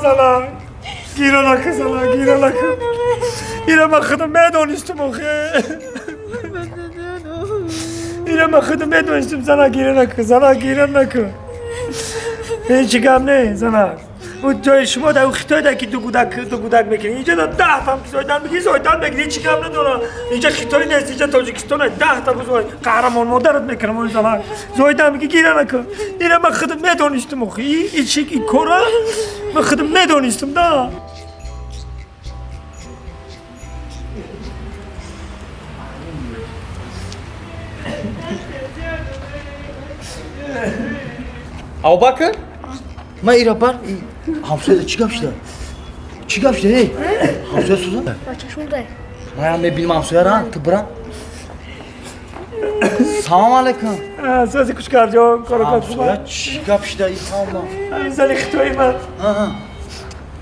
Зана, гира нака, зана, гира нака. Ира ма худам медонистум, охе. Ира ма худам медонистум, зана, гира нака, зана, гира нака. Ҳеҷ гап не, зана. Ҷои шумо дар Хитой да ки ду гудак мекунӣ. Инҷа да 10 там зойдан мекунӣ, зойдан мекунӣ, ҳеҷ гап надора. Инҷа Хитой нест, инҷа Тоҷикистон аст. 10 та бузой қаҳрамон модарат мекунам, ой зана. Зойдан мекунӣ, гира нака. Ира ма худам медонистум, охе. И чи и кора ма худам медонистум, да. Абубакр? Ма ира бар, ҳамсояда чӣ гап шуда? Чӣ гап шуда, эй? Ҳамсоя сӯза? Бачаш мурда. Ман мебинам ҳамсояра, ту бирам. Салом алейкум. Сази Кучкарҷон, корокат Ҳамсоя чӣ гап шуда, и ҳама? Зани хитои ман.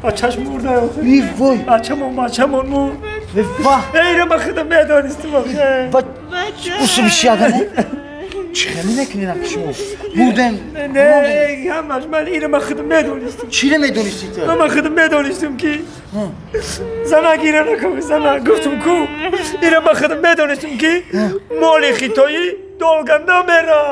Бачаш мурда. И вой. Бачамон, бачамон мурд. Ва. Ира ма худам медонистум, охе. Ба усуби шиягане? Чӣ хеле мекунед ак шумо? Мурдем. Не, ҳамаш ман ира ма худам медонистум. Чиро медонистӣ ту? Ман худам медонистум ки зана гира накун, зана гуфтум ку. Ира ма худам медонистум ки моли хитоӣ долго намера.